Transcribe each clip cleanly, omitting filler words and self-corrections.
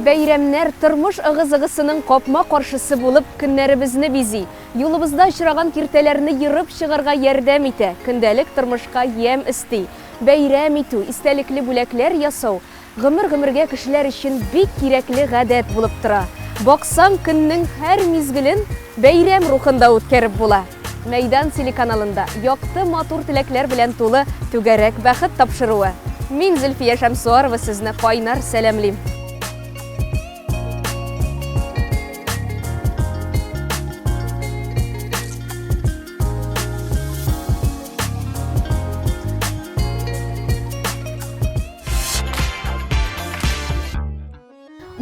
Бәйрәмнәр тормыш ыгы-зыгысының капма-каршысы булып, көннәребезне бизи, юлыбызда очраган киртәләрне ерып чыгарга ярдәм итә, көндәлек тормышка ямь өсти. Бәйрәм итү, истәлекле бүләкләр ясау гомер-гомергә кешеләр өчен бик кирәкле гадәт булып тора. Баксаң, көннең һәр мизгелен бәйрәм рухында үткәреп була. Мәйдан телеканалында якты матур теләкләр белән тулы Түгәрәк бәхет тапшыруы. Мин, Зөлфия Шәмсуарова, сезне кайнар сәламлим.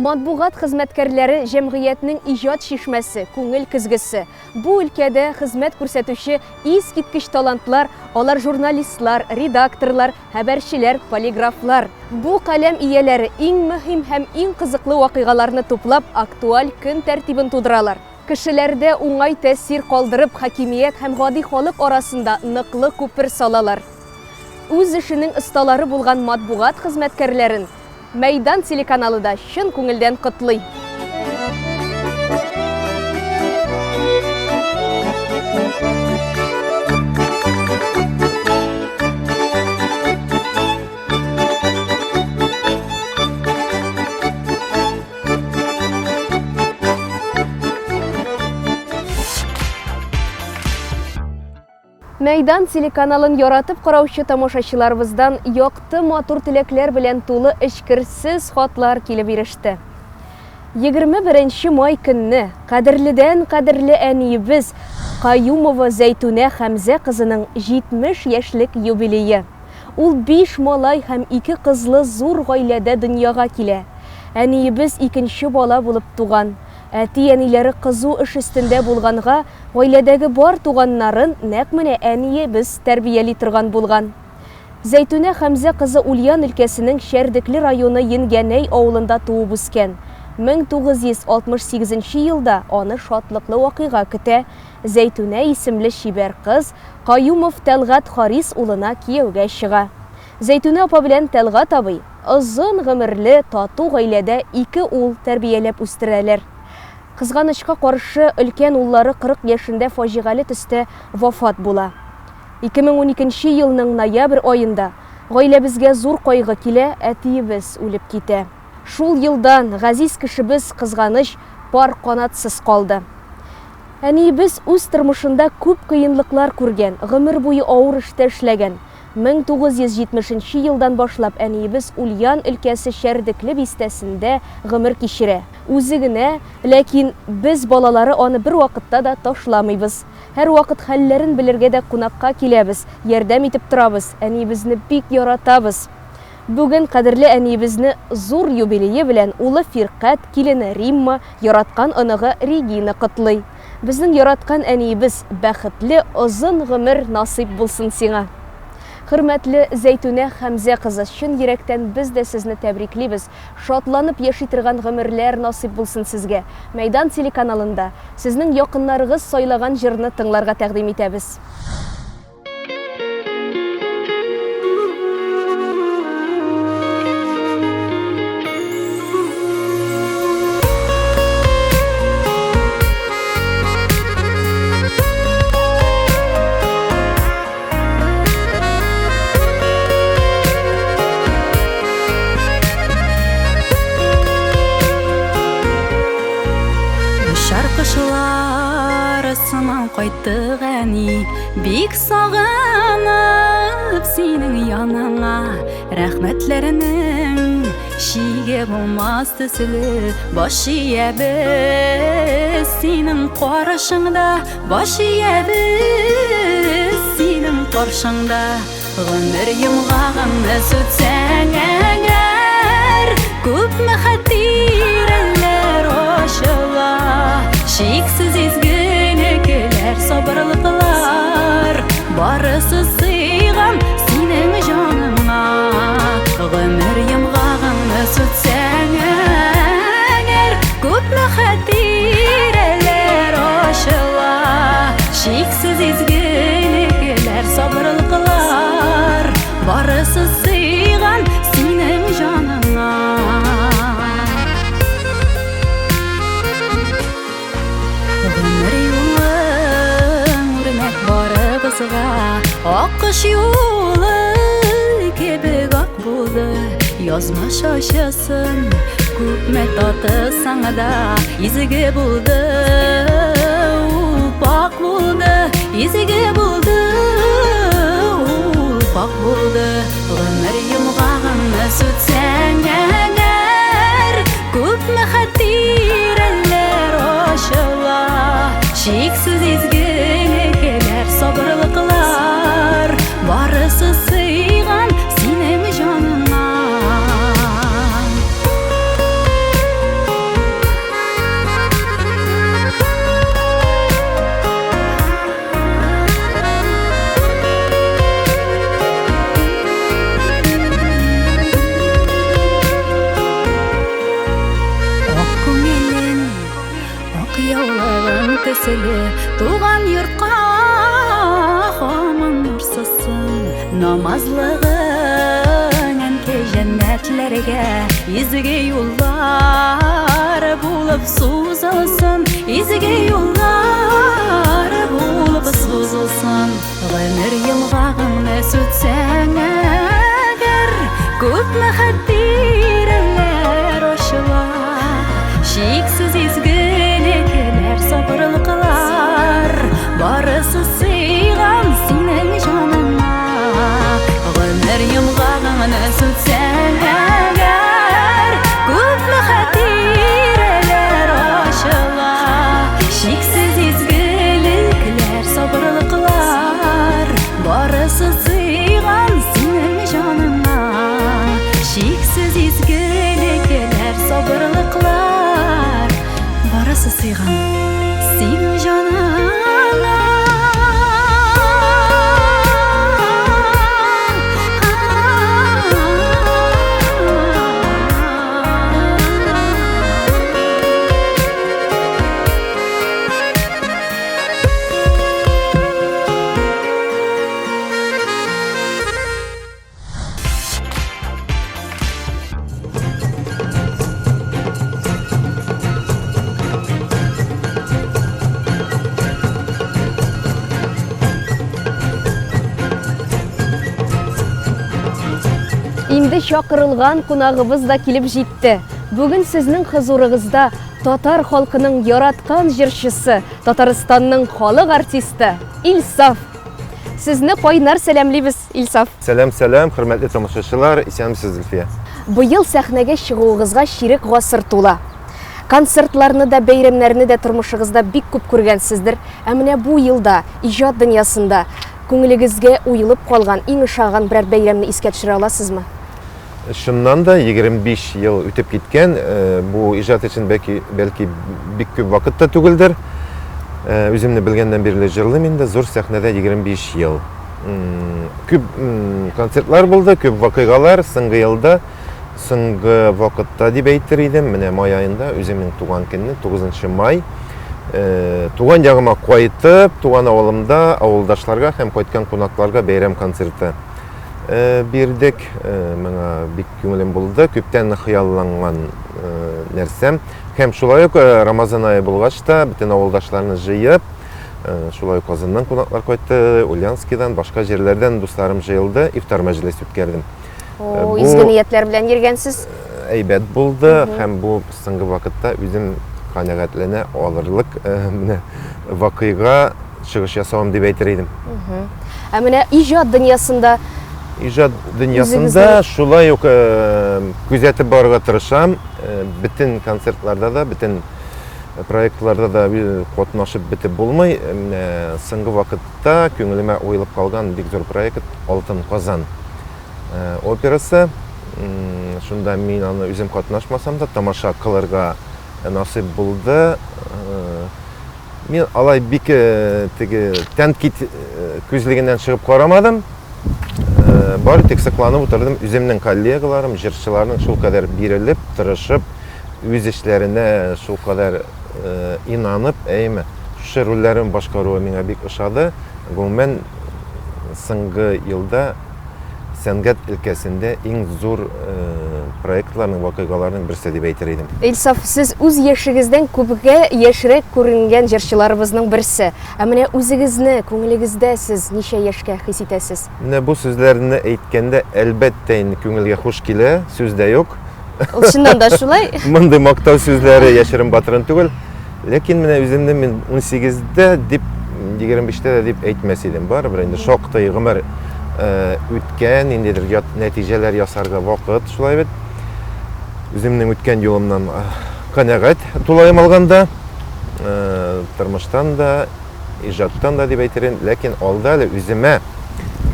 Матбугат хезмәткәрләре җәмгыятьнең иҗат чишмәсе, күңел көзгесе. Бу өлкәдә хезмәт күрсәтүче искиткеч талантлар, алар журналистлар, редакторлар, хәбәрчеләр, полиграфлар. Бу каләм ияләре иң мөһим һәм иң кызыклы вакыйгаларны туплап, актуаль көн тәртибен тудыралар. Кешеләрдә уңай тәэсир калдырып, хакимият һәм гади халык арасында ныклы күпер салалар. Үз эшенең осталары булган матбугат хезмәткәрләрен Мәйдан телеканалы да чын күңелдән котлый. Мәйдан телеканалын яратып караучы тамашачыларыбыздан якты матур теләкләр белән тулы эчкерсез хатлар килеп иреште. 21 май көнне кадерледән кадерле әниебез Каюмова Зәйтүнә Хәмзә кызының 70 яшьлек юбилее. Ул биш малай һәм ике кызлы зур гаиләдә дөньяга килә. Әниебез икенче бала булып туган. Әти-әниләре кызу эш өстендә булганга, гаиләдәге бар туганнарын нәкъ менә әниебез тәрбияли торган булган. Зәйтүнә Хәмзә кызы Ульян өлкәсенең Чәрдекле районы Енгәнәй авылында туып үскән. 1968 нче елда аны шатлыклы вакыйга көтә, Зәйтүнә исемле чибәр кыз Каюмов Тәлгать Харис улына кияүгә чыга. Зәйтүнә апа белән Тәлгать абый озын гомерле, тату гаиләдә ике ул тәрбияләп үстерәләр. Кызганычка каршы, өлкән уллары 40 яшендә фаҗигале төстә вафат була. 2012 нче елның ноябрь аенда гаиләбезгә зур кайгы килә, әтиебез үлеп китә. Шул елдан газиз кешебез, кызганыч, пар канатсыз калды. Әниебез үз тормышында күп кыенлыклар күргән, гомер буе авыр эштә эшләгән. 1970 нче елдан башлап әниебез Ульян өлкәсе Чәрдекле бистәсендә гомер кичерә. Үзе генә, ләкин без, балалары, аны бервакытта да ташламыйбыз. Һәрвакыт хәлләрен белергә дә кунакка киләбез, ярдәм итеп торабыз, әниебезне бик яратабыз. Бүген кадерле әниебезне зур юбилее белән улы Фиркать, килене Римма, яраткан оныгы Регина котлый. Безнең яраткан әниебез, бәхетле озын гомер насыйп булсын сиңа! Хөрмәтле Зәйтүнә Хәмзә кызы, чын йөрәктән без дә сезне тәбриклибез, шатланып яши торган гомерләр насыйп булсын сезгә! Мәйдан телеканалында сезнең якыннарыгыз сайлаган җырны тыңларга тәкъдим итәбез. Очар кошлар сыман кайттык, әни, бик сагынып синең яныңа. Рәхмәтләренең чиге булмас төсле, баш иябез синең каршыңда, баш иябез синең каршыңда. Гомер йомгагыңны сүтсәң әгәр, күпме хатирәләр ачыла, чиксез изгелекләр, сабырлыклар, барысы сыйган синең җаныңа. Гомер йомгагыңны сүтсәң әгәр, күпме хатирәләр ачыла, чиксез изгелекләр, сабырлыклар, барысы сыйган синең җаныңа. Тормыш юлы кебек ак булды, язмыш ачысын күпме татысаң да, изге булды, ул пакь булды, изге булды, ул пакь булды. Гомер йомгагыңны сүтсәң әгәр, күпме хатирәләр ачыла, чиксез изгелекләр, сабырлыклар, барысы сыйган синең җаныңа. Ак күңелең, ак яулыгың төсле, туган йортка һаман нур сызсын. Намазлыгың, әнкәй, җәннәтләргә изге юллар булып сузылсын, изге юллар булып сузылсын. Гомер йомгагыңны сүтсәң әгәр, күпме хатирәләр ачыла, чиксез изгелекләр, сабырлыклар, барысы сыйган синең җаныңа. Гомер йомгагыңны сүтсәң әгәр, күпме хатирәләр ачыла, чиксез изгелекләр, сабырлыклар, барысы сыйган синең җаныңа. Чиксез изгелекләр, сабырлыклар, барысы сыйган синең җаныңа. Инде чакырылган кунагыбыз да килеп җитте. Бүген сезнең хозурыгызда татар халкының яраткан җырчысы, Татарстанның халык артисты Илсаф. Сезне кайнар сәламлибез, Илсаф. Сәлам, сәлам, хөрмәтле тамашачылар, исәнмесез, Зөлфия. Быел сәхнәгә чыгуыгызга чирек гасыр тула. Концертларны да, бәйрәмнәрне дә тормышыгызда бик күп күргәнсездер. Ә менә бу елда иҗат дөньясында күңелегезгә уелып калган, иң ошаган берәр бәйрәмне искә төшерә аласызмы? Чыннан да, 25 ел үтеп киткән. Бу иҗат өчен бәлки, бәлки бик күп вакыт та түгелдер. Үземне белгәннән бирле җырлыйм инде, зур сәхнәдә 25 ел. Күп концертлар булды, күп вакыйгалар. Соңгы елда, соңгы вакытта дип әйтер идем, менә май аенда үземнең туган көнне, 9 май, туган ягыма кайтып, туган авылымда авылдашларга һәм кайткан кунакларга бәйрәм концерты бирдек. Моңа бик күңелем булды. Күптән хыялланган нәрсәм. Һәм шулай ук Рамазан ае булгач та, бөтен авылдашларны җыеп, шулай ук Казаннан кунаклар кайтты, Ульяновскидан, башка җирләрдән дусларым җыелды, ифтар мәҗлесе үткәрдем. О, изге ниятләр белән йөргәнсез. Әйбәт булды һәм бу соңгы вакытта үзем канәгатьләнә алырлык менә вакыйга чыгыш ясавым дип әйтер идем. Ә менә иҗат дөньясында Иҗат дөньясында шулай ук күзәтеп барырга тырышам. Бөтен концертларда да, бөтен проектларда да катнашып бетеп булмый. Менә соңгы вакытта күңелемә уелып калган бик зур проект Алтын Казан операсы. Шунда мин аны үзем катнашмасам да, тамаша кылырга насыйп булды. Мин алай бик теге тәнкыйть күзлегеннән чыгып карамадым. Бары тик сокланып утырдым үземнең коллегаларым, җырчыларның шулкадәр бирелеп, тырышып, үз эшләренә шулкадәр инанып, әйеме, шушы рольләрен башкаруы миңа бик ошады. Гомумән, соңгы елда сәнгать өлкәсендә иң зур проектларның, вакыйгаларның берсе дип әйтер идем. Илсаф, сез үз яшегездән күпгә яшьрәк күренгән җырчыларыбызның берсе. Ә менә үзегезне күңелегездә сез ничә яшькә хис итәсез? Менә бу сүзләрне әйткәндә, әлбәттә инде, күңелгә хуш килә, сүз дә юк. Ул чыннан да шулай. Мондый мактау сүзләре яшерен-батырын түгел. Ләкин менә үземне мин 18-дә дип, 25-тә дә дип әйтмәс идем. Барыбер инде шактый гомер э, үткән, ниндидер нәтиҗәләр ясарга вакыт, шулай бит. Үземнең үткән юлымнан э, канәгать тулаем алганда, э, тормыштан да, иҗаттан да дип әйтер идем. Ләкин алда әле үземә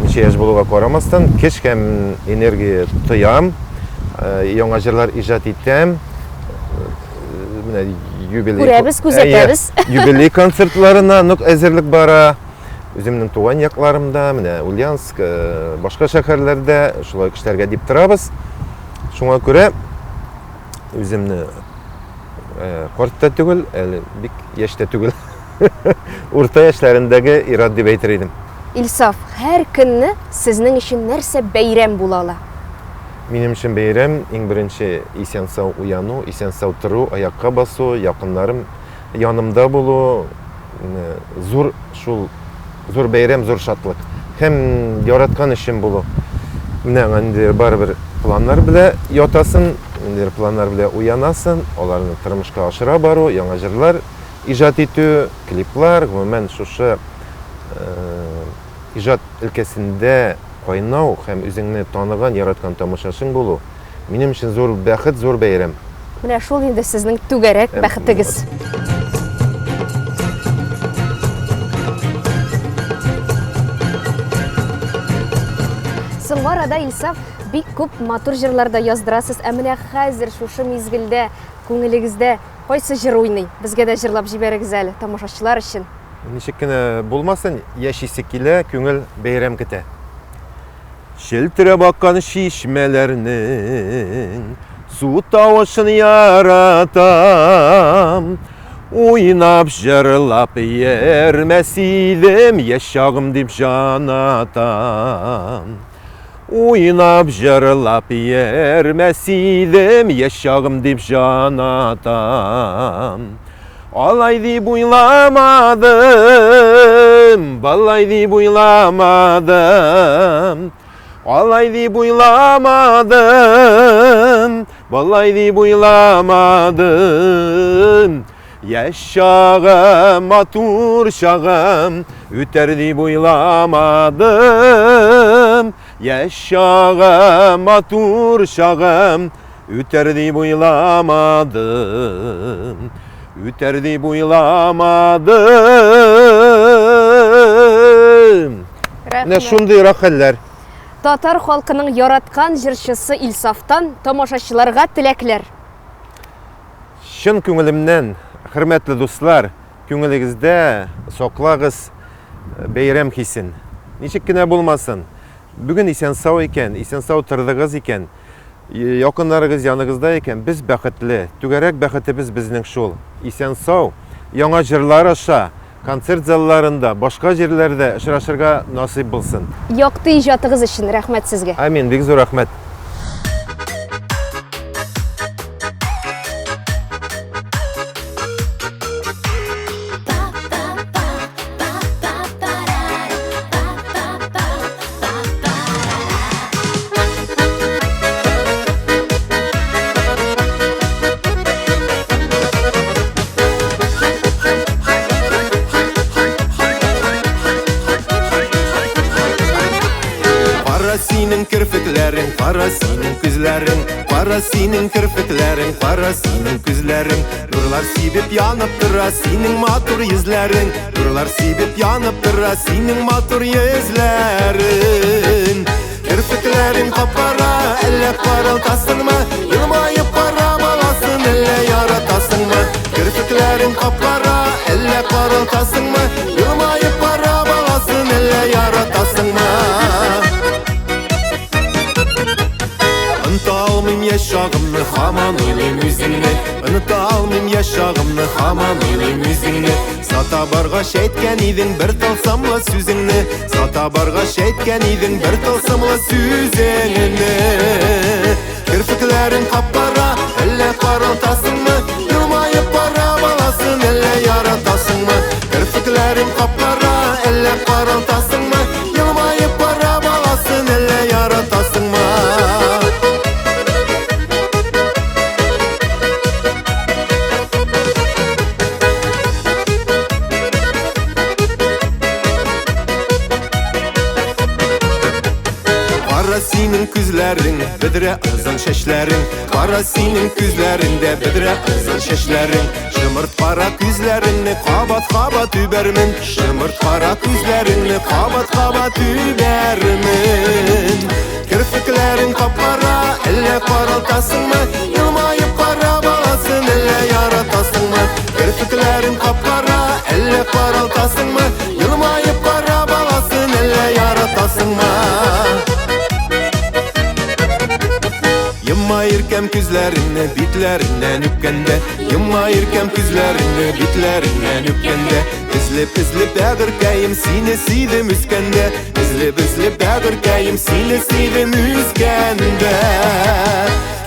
ничә яшь булуга карамастан, көч һәм энергия тоям, яңа җырлар иҗат итәм. Менә юбилей. Күрәбез, күзәтәбез. Юбилей концертларына нык әзерлек бара. Үземнең туган якларымда, менә Ульяновск, башка шәһәрләрдә шулай кешеләргә дип торабыз. Шуңа күрә үземне карт та түгел, әле бик яшь тә түгел. Урта яшьләрендәге ир-ат дип әйтер идем. Илсаф, һәр көнне сезнең өчен нәрсә бәйрәм була ала? Минем өчен бәйрәм, иң беренче исән-сау уяну, исән-сау тору, аякка басу, якыннарым янымда булу, зур шул зур бәйрәм, зур шатлык. Һәм яраткан эшем булу. Менә аңа ниндидер барыбер планнар белә ятасын, ниндидер планнар белә уянасын, аларны тормышка ашыра бару, яңа җырлар иҗат итү, клиплар, гомумән шушы иҗат өлкәсендә кайнау һәм үзеңне таныган, яраткан тамашачың булу, минем өчен зур бәхет, зур бәйрәм. Менә шул инде сезнең түгәрәк бәхетегез. Соңгы арада, Илсаф, бик күп матур җырлар да яздырасыз. Ә менә хәзер шушы мизгелдә күңелегездә кайсы җыр уйный? Безгә дә җырлап җибәрегез әле, тамашачылар өчен. Ничек кенә булмасын, яшисе килә, күңел бәйрәм көтә. Челтерәп аккан чишмәләрнең су тавышын яратам. Уйнап, җырлап йөрмәс идем, яшь чагым дип җан атам. Уйнап, җырлап йөрмәс идем, яшь чагым дип җан атам. Алай дип уйламадым, балай дип уйламадым. Алай дип уйламадым, балай дип уйламадым. Яшь чагым, матур чагым, үтәр дип уйламадым. Яшь чагым, матур чагым, үтәр дип уйламадым. Үтәр дип уйламадым. Менә шундыйрак хәлләр. Татар халкының яраткан җырчысы Илсафтан тамашачыларга теләкләр. Чын күңелемнән, хөрмәтле дуслар, күңелегездә саклагыз бәйрәм хисен. Ничек кенә булмасын, бүген исән-сау икән, исән-сау тордыгыз икән, якыннарыгыз яныгызда икән, без бәхетле. Түгәрәк бәхетебез безнең шул. Исән-сау, яңа җырлар аша, концерт залларында, башка җирләрдә очрашырга насыйп булсын. Якты иҗатыгыз өчен рәхмәт сезгә. Амин, бик зур рәхмәт. Кара синең керфекләрең, кара синең күзләрең, кара синең керфекләрең, кара синең күзләрең. Нурлар сибеп янып тора синең матур йөзләрең, нурлар сибеп янып тора синең матур йөзләрең. Керфекләрең кап-кара, әллә каралтасыңмы? Елмаеп кара баласын, әллә яратасыңмы? Керфекләрең кап-кара, әллә каралтасыңмы? Елмаеп кара баласын, әллә яратасыңмы? Оныта алмыйм яшь чагымны, һаман уйлыйм үзеңне. Оныта алмыйм яшь чагымны, һаман уйлыйм үзеңне. Сата баргач әйткән идең бер тылсымлы сүзеңне. Сата баргач әйткән идең бер тылсымлы сүзеңне. Керфекләр синең күзләрең, бөдрә озын чәчләрең. Кара синең күзләреңдә бөдрә озын чәчләрең. Шымырт кара күзләреңне кабат-кабат үбәрмен. Шымырт кара күзләреңне кабат-кабат үбәрмен. Керфекләрең кап-кара, әллә каралтасыңмы? Елмаеп кара баласын, әллә яратасыңмы? Керфекләрең кап-кара, әллә каралтасыңмы? Елмаеп кара баласын, әллә яратасыңмы? Йома иркәм күзләреңне битләреңнән үпкәндә, Йома иркәм күзләреңне битләреңнән үпкәндә, Эзлеп-эзлеп бәгырькәем сине сөйдем үскәндә, Эзлеп-эзлеп бәгырькәем сине сөйдем үскәндә.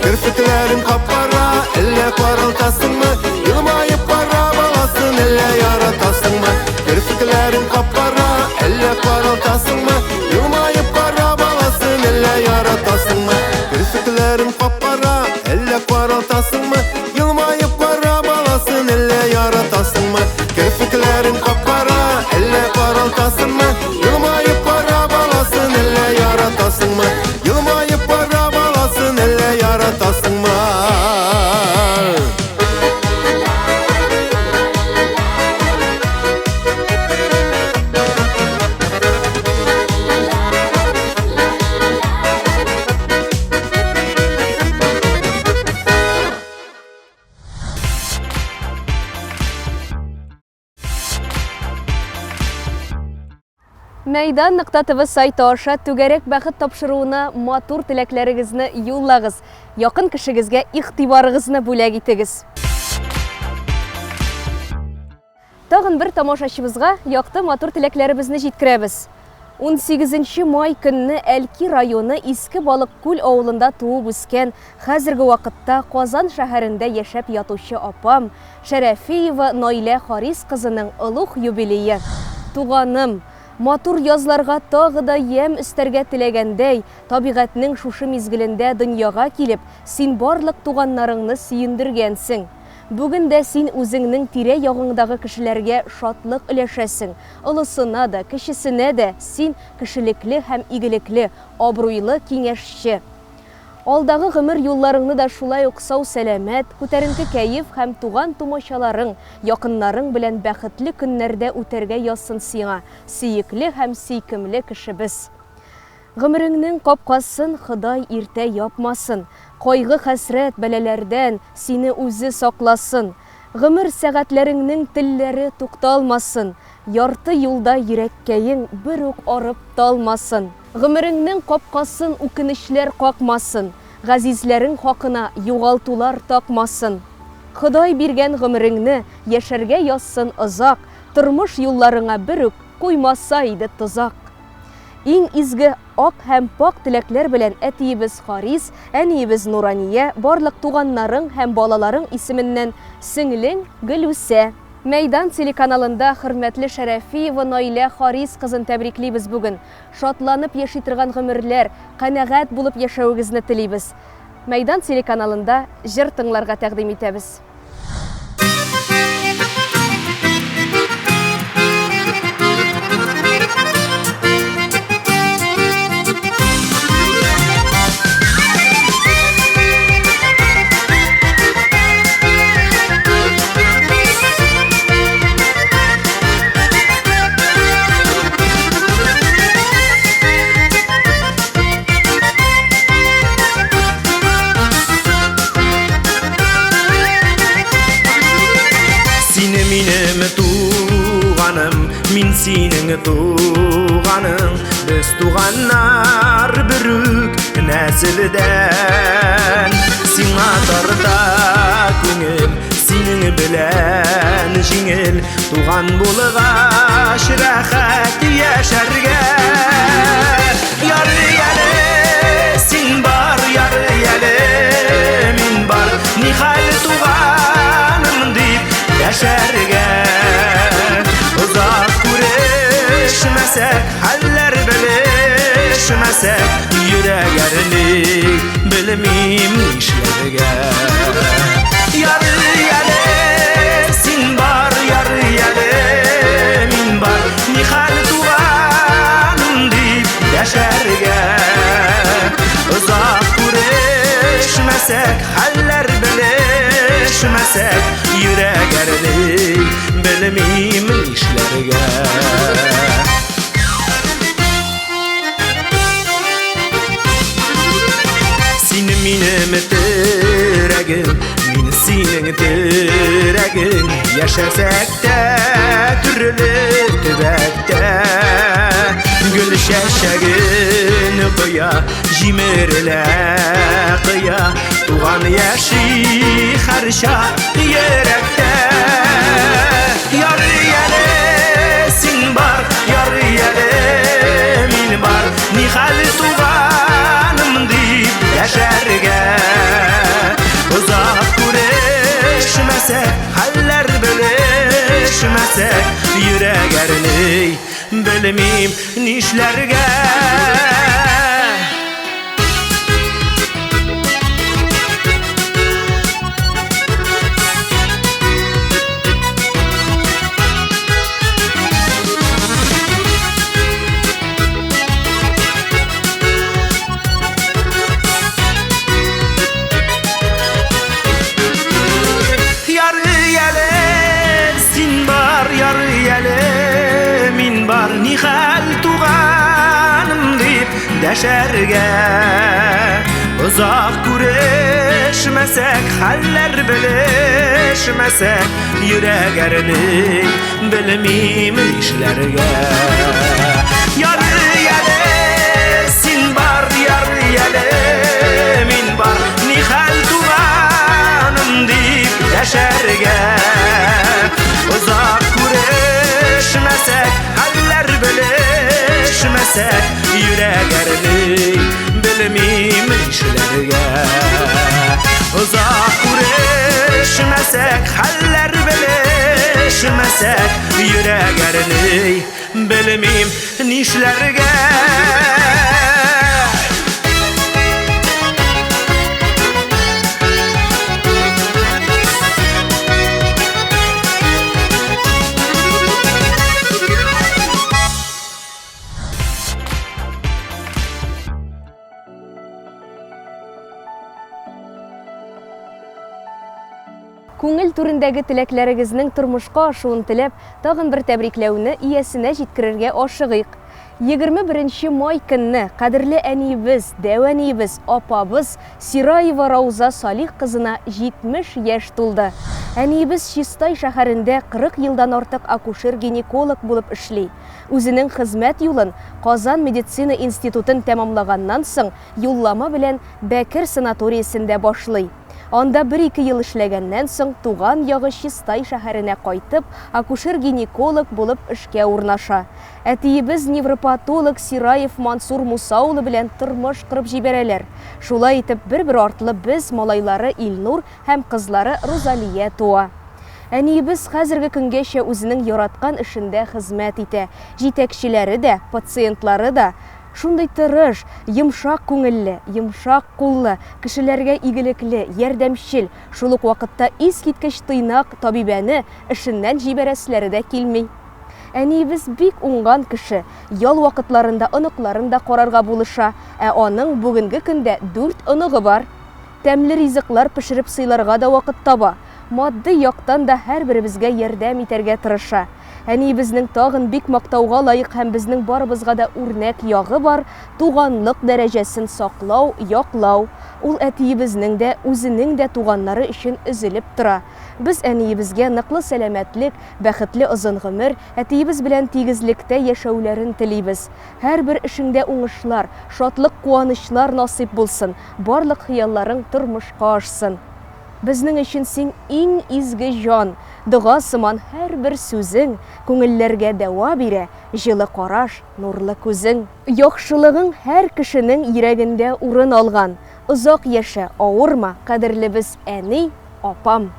Керфекләрең кап-кара, әллә каралтасыңмы? Елмаеп кара баласын, әллә яратасыңмы? Керфекләрең кап-кара, әллә каралтасыңмы? Елмаеп кара баласын, әллә яратасыңмы? Керфекләрең кап-кара, әллә каралтасыңмы? Елмаеп кара баласын, әллә яратасыңмы? Керфекләрең кап-кара, әллә каралтасыңмы? Елмаеп кара баласын, әллә яратасыңмы? Елмаеп кара баласын, әллә яратасыңмы? Мәйдан нокта ТВ сайты аша Түгәрәк бәхет тапшыруына матур теләкләрегезне юллагыз. Якын кешегезгә игътибарыгызны бүләк итегез. Тагын бер тамашачыбызга якты матур теләкләребезне җиткерәбез. 18 май көнне Әлки районы Иске Балыккүл авылында туып үскән, хәзерге вакытта Казан шәһәрендә яшәп ятучы апам Шәрәфиева Наилә Харис кызының олуг юбилее. Туганым, матур язларга тагы да ямь өстәргә теләгәндәй, табигатьнең шушы мизгелендә дөньяга килеп, син барлык туганнарыңны сөендергәнсең. Бүген дә син үзеңнең тирә-ягыңдагы кешеләргә шатлык өләшәсең. Олысына да, кечесенә дә син кешелекле һәм игелекле, абруйлы киңәшче. Алдагы гомер юлларыңны да шулай ук сау-сәламәт, күтәренке кәеф һәм туган-тумачаларың, якыннарың белән бәхетле көннәрдә үтәргә язсын сиңа, сөекле һәм сөйкемле кешебез. Гомереңнең капкасын Ходай иртә япмасын, кайгы-хәсрәт, бәлаләрдән сине үзе сакласын. Гомер сәгатьләреңнең телләре тукталмасын, ярты юлда йөрәккәең бер үк арып талмасын. Гомереңнең капкасын үкенечләр какмасын, газизләрең хакына югалтулар такмасын. Ходай биргән гомереңне яшәргә язсын озак, тормыш юлларыңа бер үк куймаса иде тозак. Иң изге, ак һәм пакь теләкләр белән әтиебез Харис, әниебез Нурания, барлык туганнарың һәм балаларың исеменнән сеңлең Гөлүсә. Мәйдан телеканалында хөрмәтле Шәрәфиева Наилә Харис кызын тәбриклибез бүген. Шатланып яши торган гомерләр, канәгать булып яшәвегезне телибез. Мәйдан телеканалында җыр тыңларга тәкъдим итәбез. Сине минем туганым, мин синең туганың, без туганнар бер үк нәселдән. Сиңа тарта күңел, синең белән җиңел, туган булгач рәхәт яшәргә. Ярый әле син бар, ярый әле мин бар, нихәл туганым дип яшәргә. Озак күрешмәсәк, хәлләр белешмәсәк, йөрәк әрни, белмим нишләргә. Ярый әле син бар, ярый әле мин бар, нихәл туганым дип яшәргә. Күрешмәсәк, хәлләр белешмәсәк, йөрәк әрни, белмим нишләргә. Син минем терәгем, мин синең терәгең. Яшәсәк тә төрле төбәктә, гөл чәчәген коя, җимерелә кыя, туган яши һәрчак йөрәктә. Ярый әле син бар, ярый әле мин бар, нихәл туганым дип яшәргә. Озак күрешмәсәк, хәлләр белешмәсәк, йөрәк әрни, белмим нишләргә. Ярый әле син бар, ярый әле мин бар, нихәл туганым дип дәшәргә. Озак күрешмәсәк, хәлләр белешмәсәк, йөрәк әрни, белмим нишләргә. Ярый әле син бар, ярый әле мин бар, нихәл туганым дип дәшәргә. Озак күрешмәсәк, хәлләр белешмәсәк, йөрәк әрни, белмим нишләргә. Озак күрешмәсәк, хәлләр белешмәсәк, йөрәк әрни, белмим нишләргә. Күңел түрендәге теләкләрегезнең тормышка ашуын теләп, тагын бер тәбрикләүне иясенә җиткерергә ашыгыйк. 21 май көнне кадерле әниебез, дәү әниебез, апабыз Сираева Рауза Салих кызына 70 яшь тулды. Әниебез Чистай шәһәрендә 40 елдан артык акушер-гинеколог булып эшли. Үзенең хезмәт юлын Казан медицина институтын тәмамлаганнан соң юллама белән Бәкер санаториясендә башлый. Анда бер-ике ел эшләгәннән соң туган ягы Чистай шәһәренә кайтып, акушер-гинеколог булып эшкә урнаша. Әтиебез невропатолог Сираев Мансур Муса улы белән тормыш корып җибәрәләр. Шулай итеп, бер-бер артлы без, малайлары Илнур һәм кызлары Рузалия туа. Әниебез хәзерге көнгәчә үзенең яраткан эшендә хезмәт итә. Җитәкчеләре дә, пациентлары да шундый тырыш, йомшак күңелле, йомшак куллы, кешеләргә игелекле, ярдәмчел, шул ук вакытта искиткеч тыйнак табибәне эшеннән җибәрәселәре дә килми. Әниебез бик уңган кеше, ял вакытларында оныкларын да карарга булыша, ә аның бүгенге көндә дүрт оныгы бар. Тәмле ризыклар пешереп сыйларга да вакыт таба. Матди яктан да һәрберебезгә ярдәм итәргә тырыша. Әниебезнең тагын бик мактауга лаек һәм безнең барыбызга да үрнәк ягы бар, туганлык дәрәҗәсен саклау, яклау. Ул әтиебезнең дә, үзенең дә туганнары өчен өзелеп тора. Без әниебезгә ныклы сәламәтлек, бәхетле озын гомер, әтиебез белән тигезлектә яшәүләрен телибез. Һәрбер эшеңдә уңышлар, шатлык-куанычлар насыйп булсын, барлык хыялларың тормышка ашсын. Безнең өчен син иң изге җан, дога сыман һәрбер сүзең, күңелләргә дәва бирә, җылы караш, нурлы күзең. Яхшылыгың һәр кешенең йөрәгендә урын алган. Озак яшә, авырма, кадерлебез әни, апам.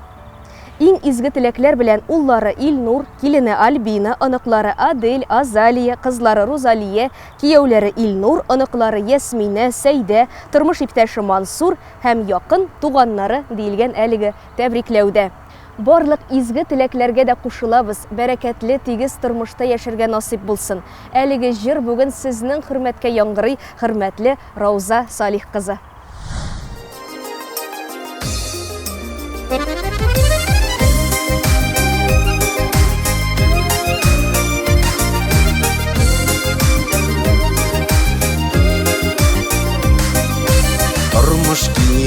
Иң изге теләкләр белән уллары Илнур, килене Альбина, оныклары Адель, Азалия, кызлары Рузалия, кияүләре Илнур, оныклары Ясминә, Сәйдә, тормыш иптәше Мансур, һәм якын туганнары, диелгән әлеге тәбрикләүдә. Барлык изге теләкләргә дә кушылабыз, бәрәкәтле, тигез тормышта яшәргә насыйп булсын. Әлеге җыр бүген сезнең хөрмәткә яңгырый, хөрмәтле Рауза Салих кызы.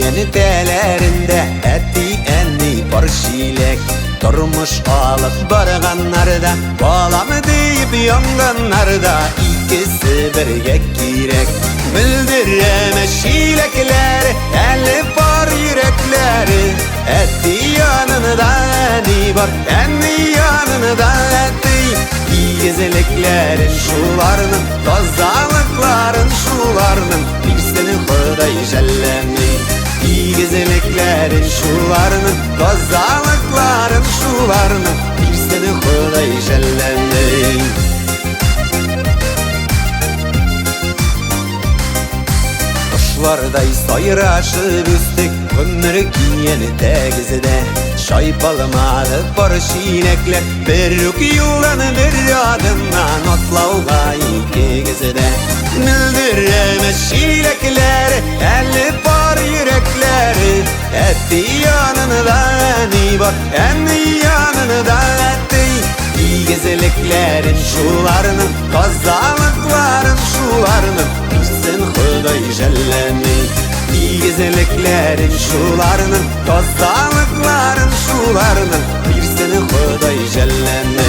Янетәләрендә әти-әни пар чиләк. Тормыш алып барганнарда, балам диеп янганнарда икесе бергә кирәк. Мөлдерәмә чиләкләр, әле пар йөрәкләре. Әти янында әни бар, әни янында әти. Игезлекләрен шуларның, тазалыкларын шуларның, бирсен Ходай жәлләми. Игезлекләрен шуларның, тазалыкларын шуларның, бирсен Ходай жәлләми. Кошлардай сайрашып үстек, гомер киен тәгездә. Чайпалмады пар чиләкләр, бер үк юлдан бер адымнан атлауга икегездә. Мөлдерәмә чиләкләр, әле пар йөрәкләре. Әти янында әни бар, әни янында әти. Игезлекләрен шуларның, тазалыкларын шуларның, бирсен Ходай жәлләми. Игезлекләрен шуларның, тазалыкларын шуларның, бирсен Ходай жәлләми.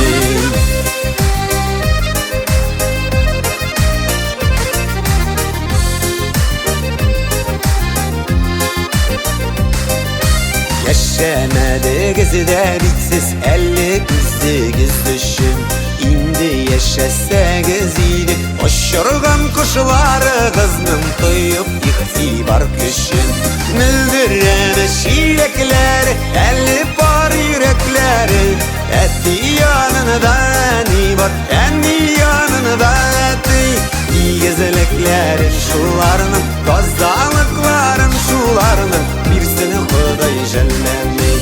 Яшәмәдегез дә бит сез әле үзегез өчен. Инде яшәсәгез иде, очырган кошларыгызның тоеп игътибар көчен. Мөлдерәмә чиләкләр, әле пар йөрәкләре. Әти янында әни бар, әни янында әти. Игезлекләрен шуларның, тазалыкларын шуларның, бирсен Ходай жәлләми.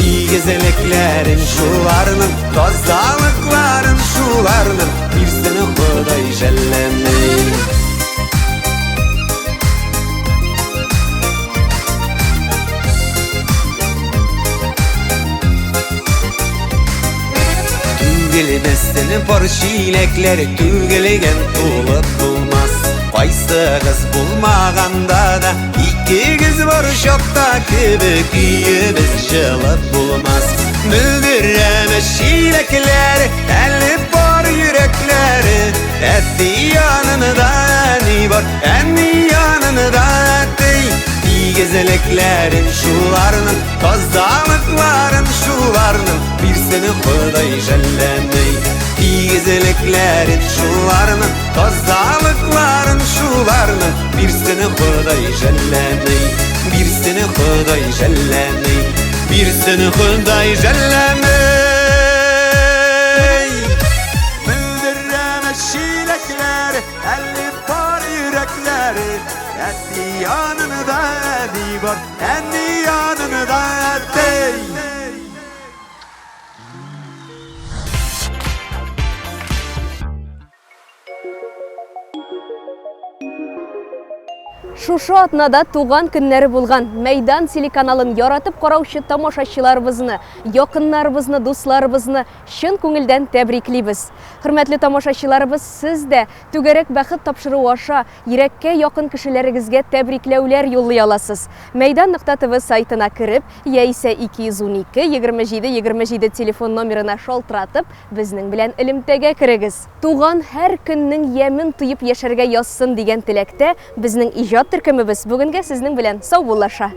Игезлекләрен шуларның, тазалыкларын шуларның, бирсен Ходай жәлләми. Түгелмәсен пар чиләкләр, түгелгән тулып булмас. Кайсыгыз булмаганда да, икегез бар чакта кебек өебез җылып булмас. Мөлдерәмә чиләкләр, әле пар йөрәкләре. Әти янында әни бар, әни янында әти. Игезлекләрен шуларның, тазалыкларын шуларның, бирсен Ходай жәлләми. Игезлекләрен шуларның, тазалыкларын шуларның, бирсен Ходай жәлләми. Бирсен Ходай жәлләми. Бирсен Ходай жәлләми. Мөлдерәмә чиләкләр, әле пар йөрәкләре. Әти янында әни бар, әни янында әти. Шушы атнада туган көннәре булган Мәйдан телеканалын яратып караучы тамашачыларыбызны, якыннарыбызны, дусларыбызны чын күңелдән тәбриклибез. Хөрмәтле тамашачыларыбыз, сез дә Түгәрәк бәхет тапшыруы аша йөрәккә якын кешеләрегезгә тәбрикләүләр юллый аласыз. Мәйдан нокта тв сайтына кереп, яисә 212 27 27 телефон номерына шалтыратып, безнең белән элемтәгә керегез. Туган һәр көннең ямен тоеп яшәргә язсын дигән теләктә безнең иҗат төркемебез бүгенгә сезнең белән саубуллаша.